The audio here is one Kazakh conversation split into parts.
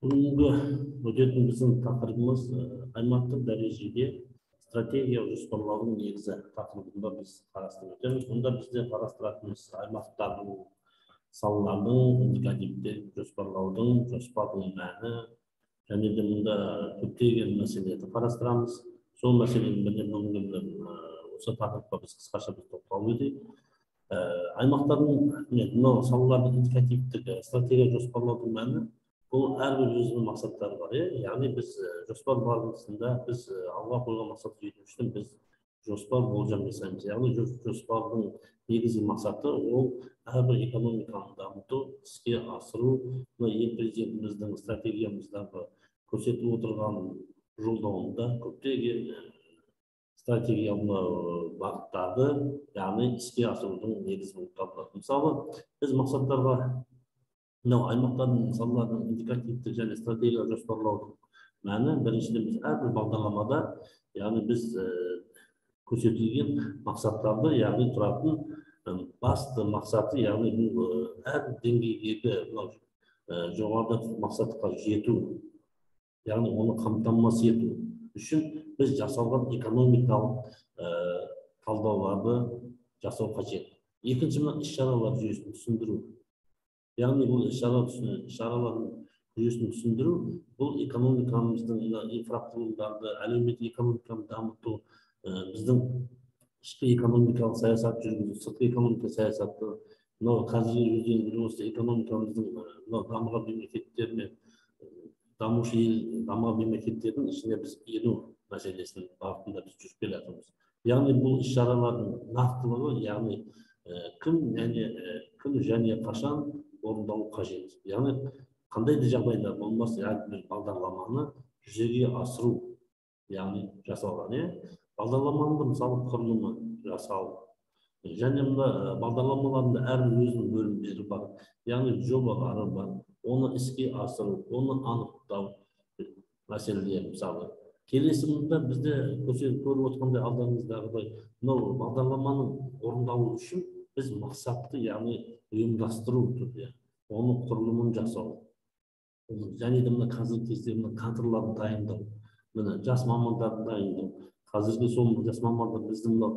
Бүгінгі өтетін біздің тақырыбымыз аймақтық дәрежеде стратегиялық жоспарлаудың негізі тақырыбында біз қарастырып өтеміз. Мұнда бізде қарастыратынымыз аймақтардың, салалардың индикативті жоспарлаудың, жоспардың мәні және де мұнда көптеген мәселелерді қарастырамыз. Сол мәселенің біріне бүгінгі осы тақырыпқа біз қысқаша бір тоқталып өтейік. Аймақтардың, мынау салалардың индикативтік стратегия жоспарлаудың мәні, бұл әрбір өзінің мақсаттары бар, иә. Яғни біз жоспар барысында біз алға қойған мақсатқа жету үшін біз жоспар, болжам жасаймыз. Яғни жоспардың негізгі мақсаты ол әрбір экономиканы дамыту, іске асыру. Мына ел президентіміздің стратегиямыздағы көрсетіп отырған жолдауында көптеген стратегиялық бағыттарды, яғни іске асырудың негізі болып табылады. Мысалы, біз мақсаттарға мынау аймақтардың, салалардың индикативті және стратегиялық жоспарлаудың мәні: біріншіден, біз әрбір бағдарламада, яғни біз көрсетілген мақсаттарды, яғни тұратын басты мақсаты, яғни бұл әр деңгейдегі мынау жоғарыда мақсатқа жету, яғни оны қамтамасыз ету үшін біз жасалған экономикалық талдауларды жасау қажет. Екінші, мына іс шаралар жүйесін түсіндіру. Яғни бұл іс шаралардың жүйесін түсіндіру, бұл экономикамыздың мына инфрақұрылымдарды, әлеуметтік экономиканы дамыту, біздің ішкі экономикалық саясат жүргізу, сыртқы экономика саясаты, мынау қазіргі өздеріңіз біліп отырсыз, экономикамыздың мынау дамыған мемлекеттермен, дамушы ел, дамыған мемлекеттердің ішіне біз ену мәселесінің бағытында біз жүріп келе жатырмыз. Яғни бұл іс шаралардың нақтылығы, яғни кім және қашан орындалу қажет, яғни қандай да жағдайда болмасын әрбір бағдарламаны жүзеге асыру, яғни жасалған, иә, бағдарламаның, мысалы, құрылымы жасау және мына бағдарламалардың әрбір өзінің бөлімдері бар, яғни жобалары бар, оны іске асыру, оны анықтау мәселелері. Мысалы, келесі мұнда бізде көріп отырғандай, алдарыңыздағыдай, мынау бағдарламаның орындалуы үшін біз мақсатты, яғни ұйымдастыру түрде оның құрылымын жасау және де мына қазіргі кезде мына кадрларды дайындау, міне, жас мамандарды дайындау. Қазіргі сол жас мамандар біздің мынау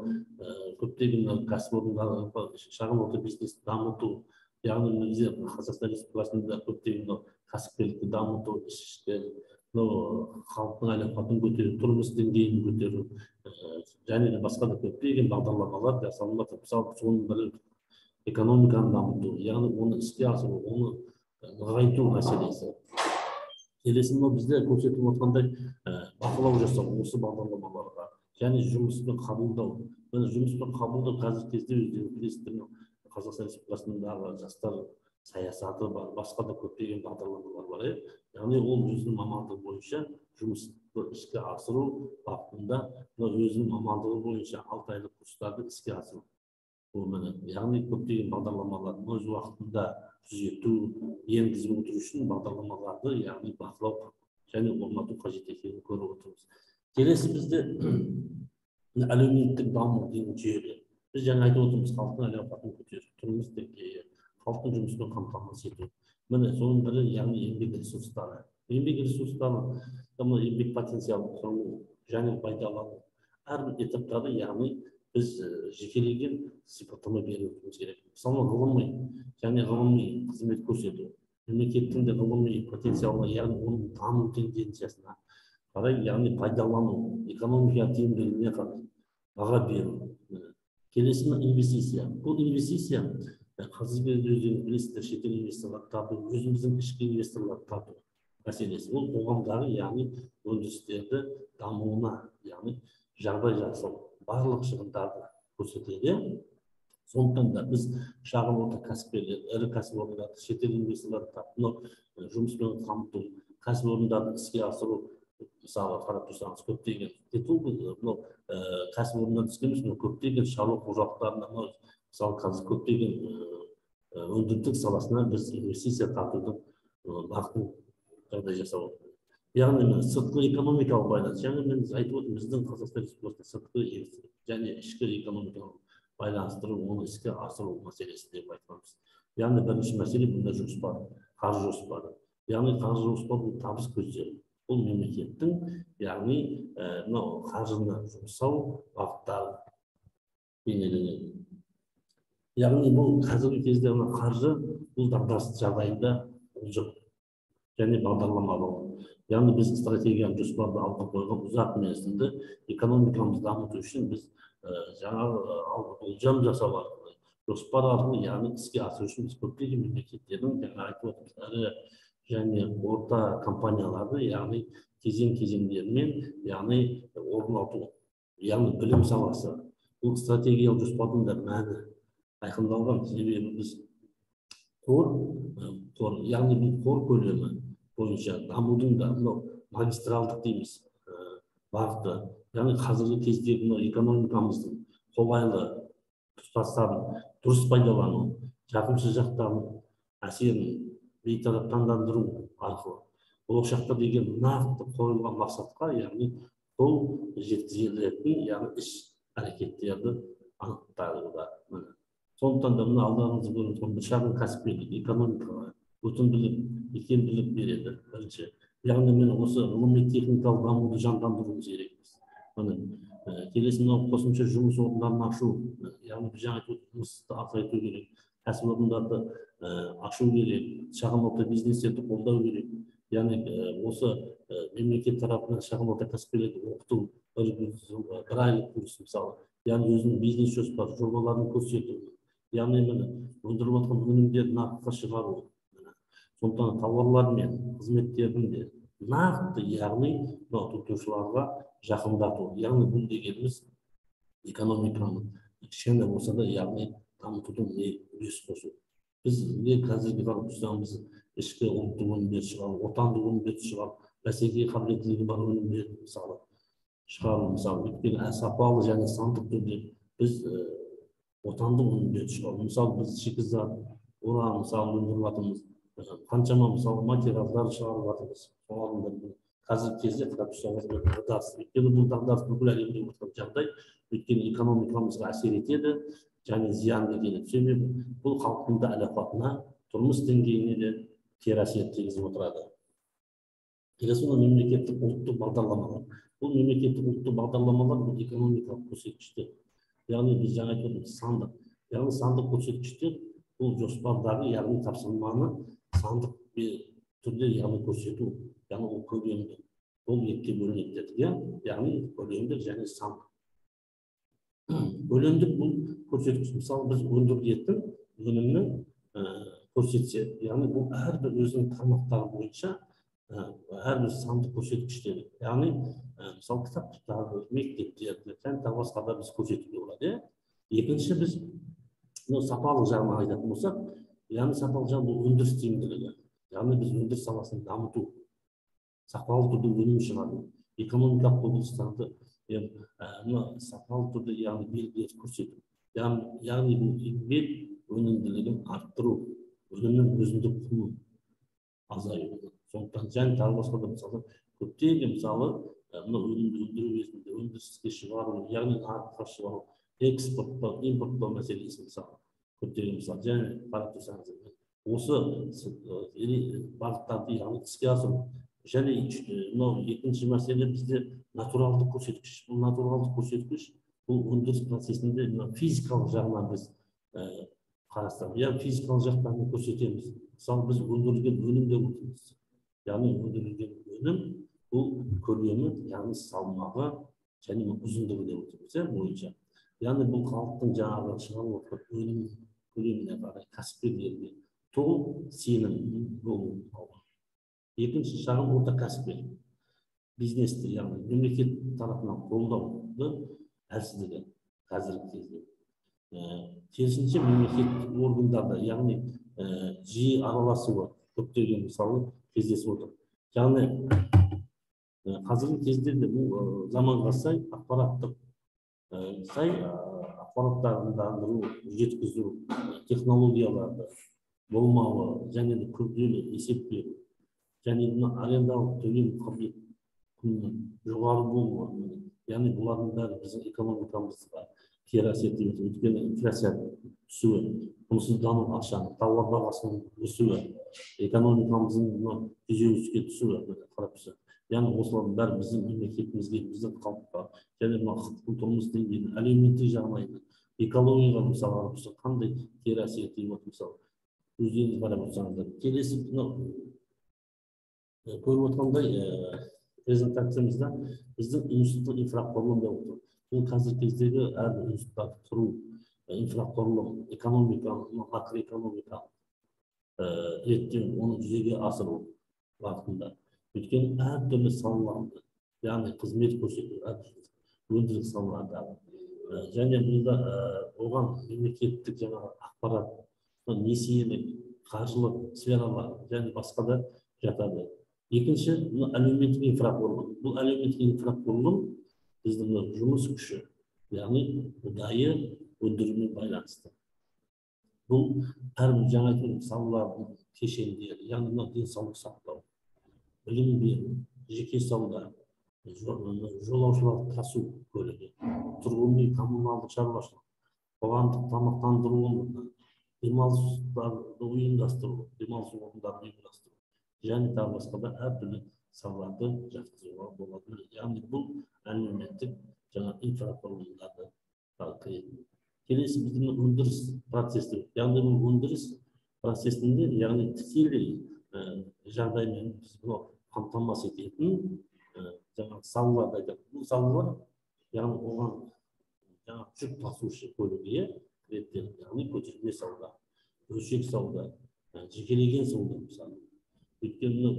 көптеген мына кәсіпорындар, шағын орта бизнесті дамыту, яғни бізде Қазақстан Республикасында көптеген мынау кәсіпкерлікті дамыту, ішкі мынау халықтың әл ауқатын көтеру, тұрмыс деңгейін көтеру және де басқа да көптеген бағдарламалар жасалынып жатыр. Мысалы, соның бірі экономиканы дамыту, яғни оны іске асыру, оны нығайту мәселесі. Келесі мынау бізде көрсетіп отырғандай, бақылау жасау осы бағдарламаларға және жұмыспен қабылдау. Міне, жұмыспен қабылдау қазіргі кезде, өздеріңіз білесіздер, мынау Қазақстан Республикасындағы жастар саясаты бар, басқа да көптеген бағдарламалар бар, иә. Яғни ол өзінің мамандығы бойынша жұмысты іске асыру бағытында мына өзінің мамандығы бойынша 6 айлық курстарды іске асыру. Бұл, міне, яғни көптеген бағдарламаларды өз уақытында түзету, енгізіп отыру үшін бағдарламаларды, яғни бақылау және орнату қажет екенін көріп отырмыз. Келесі бізде әлеуметтік даму деген жүйелі. Біз жаңа айтып отырмыз: халықтың әл ауқатын көтеру, тұрмыс деңгейі, халықтың жұмыспен қамтамасыз ету. Міне, соның бірі, яғни еңбек ресурстары. Еңбек ресурстары, мына еңбек потенциалын құру және пайдалану әрбір этаптары, яғни біз жекелеген сипаттама беруіміз керек. Мысалы, ғылыми және ғылыми қызмет көрсету, мемлекеттің де ғылыми потенциалына, яғни оның даму тенденциясына қарай, яғни пайдалану, экономика тиімділігіне қарай баға беру. Келесі инвестиция. Бұл инвестиция қазіргі өздеріңіз білесіздер, шетел инвесторларды тарту, өзіміздің ішкі инвесторларды тарту мәселесі. Ол қоғамдағы, яғни өндірістерді дамуына, яғни жағдай жасау, барлық шығындарды көрсетеді. Сондықтан да біз шағын орта кәсіпкерлер, ірі кәсіпорындарды, шетел инвесторларды тарту, мынау жұмыспен қамту, кәсіпорындарды іске асыру. Мысалы, қарап тұрсаңыз, көптеген мынау кәсіпорындар іске емес, мынау көптеген шаруа қожалықтарында, мынау, мысалы, қазір көптеген өндірістік саласына біз инвестиция тартудың бағытын жағдай жасап отырмыз. Яғни міне, сыртқы экономикалық байланыс. Жаңа мен айтып отырмын, біздің Қазақстан Республикасында сыртқы және ішкі экономикалық байланыстыру, оны іске асыру мәселесі деп айтқанбыз. Яғни бірінші мәселе бұнда жоспар, қаржы жоспары. Яғни қаржы жоспар бұл табыс көздері. Бұл мемлекеттің, яғни мынау қаржыны жұмсау бағыттары бейнеленеді. Яғни бұл қазіргі кезде мына қаржы бұл дағдарыс жағдайында жоқ және бағдарламалау. Яғни біз стратегиялық жоспарды алға қойған ұзақ мерзімді экономикамызды дамыту үшін біз жаңағы болжам жасау арқылы, жоспар арқылы, яғни іске асыру үшін біз көптеген мемлекеттердің, жаңа айтып отырмыз, ірі және орта компанияларды, яғни кезең-кезеңдермен, яғни орнату, яғни білім саласы. Бұл стратегиялық жоспардың да мәні айқындалған. Себебі біз қор, яғни бұл қор көлемі бойынша дамудың да мынау магистралдық дейміз бағыты, яғни қазіргі кездегі мынау экономикамыздың қолайлы тұстарын дұрыс пайдалану, жағымсыз жақтарын әсерін бейтараптандыру арқылы болашақта деген нақты қойылған мақсатқа, яғни қол жеткізілетін, яғни іс әрекеттерді анықтауда. Сондықтан да мына алдарыңызда көріп отырған бір шағын кәсіпкерлік экономикаға өтімділік, икемділік береді бірінші. Яғни міне осы ғылыми техникалық дамуды жандандыруымыз керекпіз. Міне келесі мынау қосымша жұмыс орындарын ашу, яғни біз жаңа айтып отырмыз, жұмысты азайту керек, кәсіпорындарды ашу керек, шағын орта бизнестерді қолдау керек. Яғни осы мемлекет тарапынан шағын орта кәсіпкерлерді оқыту, бір айлық курс мысалы, яғни өзінің бизнес жоспары, жобаларын көрсету, яғни міне өндіріліп жатқан өнімдерді нарыққа шығару. Сондықтан тауарлар мен қызметтердің де нақты, яғни мынау тұтынушыларға жақындату. Яғни бұл дегеніміз экономиканы кішкене болса да, яғни дамытудың үлес қосу. Біз не қазіргі қарап тұрсаңыз, ішкі ұлттық өнімдер шығару, отандық өнімдерді шығару, бәсекеге қабілеттілігі бар өнімдерді мысалы шығару, мысалы өйткені сапалы және сандық түрде біз отандық өнімдерді шығару. Мысалы біз шикізат, уран мысалы өндіріп жатырмыз, қаншама мысалы материалдар шығарып жатырмыз. Солардың қазіргі кезде қарап тұрсаңыз дағдарыс, өйткені бұл дағдарыс бүкіл әлемде болып жатқан жағдай, өйткені экономикамызға әсер етеді және зиян келеді. Себебі бұл халықтың да әл-ауқатына, тұрмыс деңгейіне де кері әсер тигізіп отырады. Келесі мына мемлекеттік ұлттық бағдарламалар. Бұл мемлекеттік ұлттық бағдарламалар бұл экономикалық көрсеткіштер. Яғни біз жаңа айтып отырмыз сандық. Яғни сандық көрсеткіштер бұл жоспардағы, яғни тапсырманы сандық түрде, яғни көрсету, яғни ол көлемді. Ол екіге бөлінеді дедік, иә? Яғни көлемдік және сандық. Көлемдік бұл көрсеткіш, мысалы біз өндірілетін өнімнің көрсетсе, яғни бұл әрбір өзінің тармақтары бойынша әрбір сандық көрсеткіштері, яғни мысалы кітаптарды, мектептерді және тағы басқа да біз көрсетуге болады, иә? Екінші біз мынау сапалық жағынан айтатын болсақ, яғни сапалық жағы бұл өндіріс тиімділігі, яғни біз өндіріс саласын дамыту, сапалы түрде өнім шығару, экономикалық құбылыстарды мына сапалы түрде, яғни белгілерді көрсету, яғни бұл еңбек өнімділігін арттыру, өнімнің өзіндік құнын азаю. Сондықтан және тағы басқа да мысалы көптеген мысалы мына өнімді өндіру кезінде өндіріске шығару, яғни нарыққа шығару, экспорттау, импорттау мәселесі мысалы көптеген мысалы және қарап тұрсаңыз осы бағыттарды, яғни іске асыру. Және мынау екінші мәселе бізде натуралдық көрсеткіш. Бұл натуралдық көрсеткіш бұл өндіріс процесінде мына физикалық жағынан біз қарастырамыз. Яғни физикалық жақтан көрсетеміз. Мысалы біз өндірілген өнім деп отырмыз. Яғни өндірілген өнім бұл көлемі, яғни салмағы және ұзындығы деп отырмыз, иә, бойынша. Яғни бұл халықтың жаңағы шығарып отырған өнім көлеміне қарай кәсіпкерлерге толық сенім болу. Екінші шағын орта кәсіпкер бизнесті, яғни мемлекет тарапынан қолдауды әлсіздігі қазіргі кезде. Керісінше мемлекеттік органдарда, яғни жиі араласуы көптеген мысалы кездесіп отыр. Яғни қазіргі кезде де бұл заманға сай ақпараттық сай ақпараттандыру, жеткізу технологияларды болмауы және де күрделі есеп беру және мына арендалық төлем қабілет құнының жоғары болуы, яғни бұлардың бәрі біздің экономикамызға кері әсер етеді. Өйткені инфляция түсуі, құнсыздану ақшаның, тауар бағасының өсуі, экономикамыздың күйзеліске түсуі, қарап тұрсақ. Яғни осылардың бәрі біздің мемлекетімізге, біздің халыққа және мына халықтың тұрмыс деңгейіне, әлеуметтік жағдайына, экологияға мысалы қарап тұрсақ қандай кері әсер етіп отыр, мысалы өздеріңіз қарап отырсаңыздар. Келесі мынау көріп отырғандай презентациямызда біздің институттық инфрақұрылым деп отыр. Бұл қазіргі кездегі әрбір институттарды құру, инфрақұрылым, экономика, макроэкономикалық реттеу, оны жүзеге асыру бағытында. Өйткені әртүрлі салаларды, яғни қызмет көрсету, өндіріс салалардағы және бұнда оған мемлекеттік жаңағы ақпарат, несиелік, қаржылық сфералар және басқа да жатады. Екінші, мына әлеуметтік инфрақұрылым. Бұл әлеуметтік инфрақұрылым біздің жұмыс күші, яғни ұдайы өндірумен байланысты. Бұл әрбір жаңа айтқан салалардың кешендері, яғни мына денсаулық сақтау, білім беру, жеке сауда, жолаушылар тасу көлігі, тұрғын үй коммуналдық шаруашылық, қоғамдық тамақтандыру орны, демалыстарды ұйымдастыру, демалыс орындарын ұйымдастыру және тағы басқа да әртүрлі салаларды жатқызуға болады. Яғни бұл әлеуметтік жаңа инфрақұрылымдарды кіретін. Келесі біздің өндіріс процесі, яғни бұл өндіріс процесінде, яғни тікелей жағдаймен біз бұны қамтамасыз ететін жаңағы салаларды айтамыз. Бұл салалар, яғни оған жаңағы жүк тасушы көлігі кіреді, яғни көтерме сауда, бөлшек сауда, жекелеген сауда мысалы. Өйткені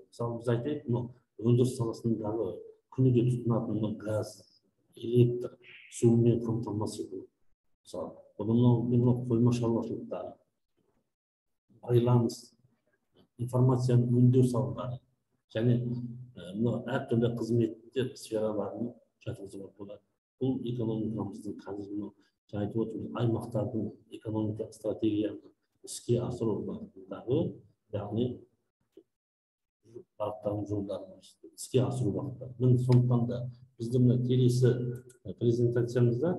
мысалы біз айтайық, мынау өндіріс саласындағы күніге тұтынатын мынау газ, электр, сумен қамтамасыз ету. Мысалы, одан мынау қойма шаруашылықтары, байланыс, информацияны өңдеу салалары және мынау әртүрлі қызметтер сфераларын жатқызуға болады. Бұл экономикамыздың қазір мынау жаңа айтып отырмыз, аймақтардың экономика стратегияны іске асыру бағытындағы, яғни бағыттардың жолдарын іске асыру бағыттары. Міне сондықтан да біздің мына келесі презентациямызда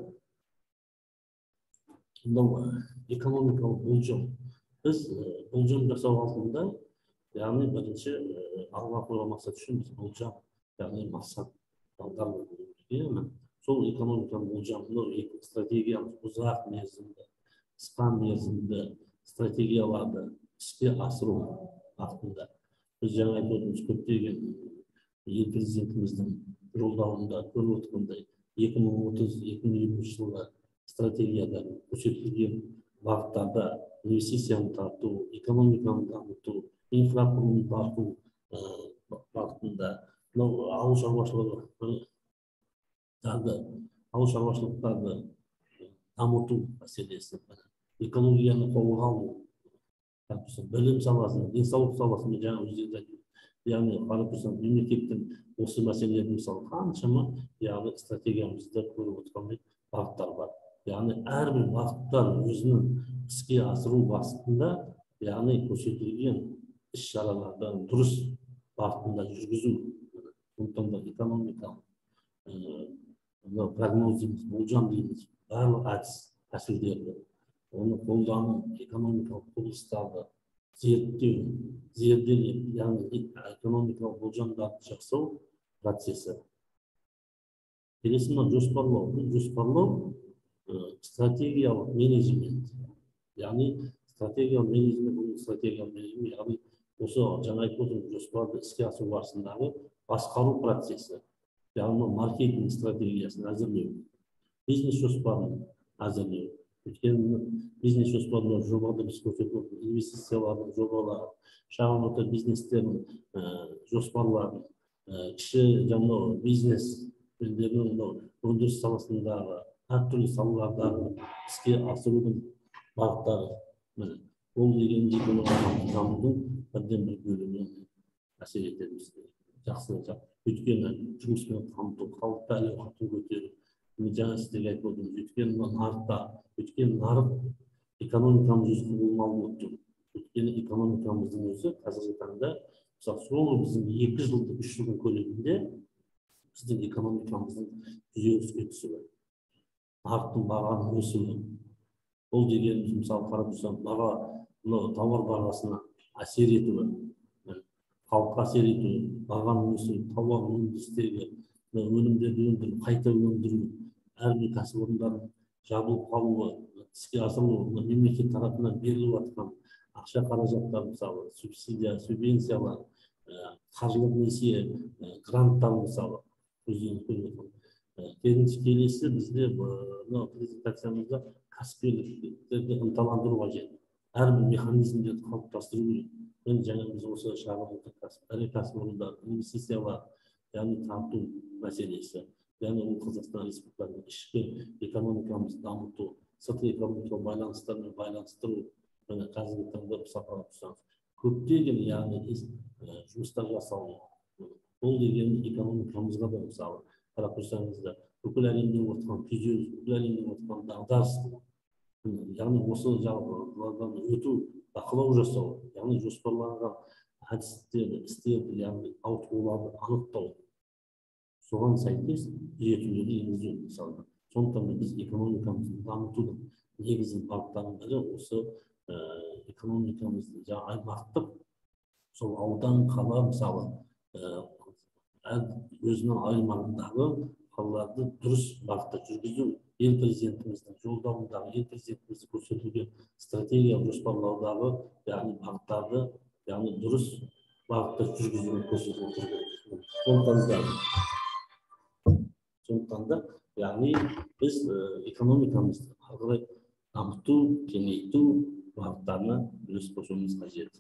мынау экономикалық болжам. Біз болжам жасау алдында, яғни бірінші алға қойған мақсат үшін біз болжам, яғни мақсат бағдар болу керек. Сол экономикалық болжам, мынау екі стратегиямыз ұзақ мерзімді, қысқа мерзімді стратегияларды іске асыру бағытында. Біз жаңа айтып отырмыз, көптеген ел президентіміздің жолдауында көріп отырғандай 2030-2050 жылғы стратегияда көрсетілген бағыттарда инвестицияны тарту, экономиканы дамыту, инфрақұрылымды тарту бағытында, мынау ауыл шаруашылықтарды дамыту мәселесі, экологияны қолға алу, білім саласын, денсаулық саласын жаңа өздеріңіз айтып, яғни қарап тұрсаң мемлекеттің осы мәселелерін мысалы қаншама, яғни стратегиямызда көріп отырғандай бағыттар бар. Яғни әрбір бағыттар өзінің іске асыру бағытында, яғни көрсетілген іс-шараларды дұрыс бағытында жүргізу. Сондықтан да экономикалық прогноз дейміз, болжам дейміз, барлық әдіс тәсілдерді, оны қолдану, экономикалық құбылыстарды зерттеу, зерделеп, яғни экономикалық болжамдарды жасау процесі. Келесі мына жоспарлау. Бұл жоспарлау стратегиялық менеджмент, яғни стратегиялық менеджмент, бұл стратегиялық менеджмент, яғни осы жаңа айтып отырмын, жоспарды іске асыру барысындағы басқару процесі, яғни маркетинг стратегиясын әзірлеу, бизнес жоспарын әзірлеу. Өйткені бизнес жоспарлар жобада біз көрсетіп отырмыз, инвестициялардың жобалары, шағын орта бизнестердің жоспарларын, кіші жаңағы бизнесмендердің мынау өндіріс саласындағы әртүрлі салалардағы іске асырудың бағыттары. Міне, ол деген экономикалық дамудың бірден бір бөлігіне әсер етеді бізге. Жақсы жақ. Өйткені жұмыспен қамту, халықты әл ауқатын көтеру, міне жаңа сіздерге айтып отырмыз, өйткені мына нарықта, өйткені нарық экономикамыз өзі құбылмалы болып тұр. Өйткені экономикамыздың өзі қазіргі таңда, мысалы, соңғы біздің 2 жылдық, 3 жылдың көлемінде біздің экономикамыздың күйзеліске түсуі. Нарықтың бағаның өсуі. Бұл дегеніміз, мысалы, қарап тұрсаң, баға, мынау тауар бағасына әсер етуі, халыққа әсер етуі, бағаның өсуі, тауар өндірістегі өнімдерді өндіру, қайта өндіру, әрбір кәсіпорындардың жабылып қалуы, іске асырылуы, мына мемлекет тарапынан беріліп жатқан ақша қаражаттар, мысалы, субсидия, субвенциялар, қаржылық несие, гранттар, мысалы, өздеріңіз көріп отырған. Келесі бізде мынау презентациямызда кәсіпкерліктерді ынталандыру қажет. Әрбір механизмдерді қалыптастыру керек. Міне, жаңа біз осы шағын ірі кәсіпорындар, инвестициялар, яғни тарту мәселесі, яғни ол Қазақстан Республикасының ішкі экономикамызды дамыту, сыртқы экономикалық байланыстармен байланыстыру. Міне, қазіргі таңда, мысалы, қарап тұрсаңыз, көптеген, яғни, жұмыстар жасалды. Бұл деген экономикамызға да, мысалы, қарап тұрсаңыз да, бүкіл әлемде болып жатқан күйзеліс, бүкіл әлемде болып жатқан дағдарыс, яғни осы жағдайлардан өту, бақылау жасау, яғни жоспарланған әдістерді, істерді, яғни ауытқуларды анықтау, соған сәйкес түзетулерді енгізу, мысалы. Сондықтан да біз экономикамызды дамытудың негізгі бағыттарының бірі осы экономикамызды жаңа аймақтық, сол аудан, қала, мысалы, әр өзінің аймағындағы қалаларды дұрыс бағытта жүргізу, ел президентіміздің жолдауындағы, ел президентіміздің көрсетілген стратегиялық жоспарлаудағы, яғни бағыттарды, яғни дұрыс бағытта жүргізуді көрсетіп отыр. Сондықтан да, яғни біз экономикамызды ары қарай дамыту, кеңейту бағыттарына үлес қосуымыз қажет.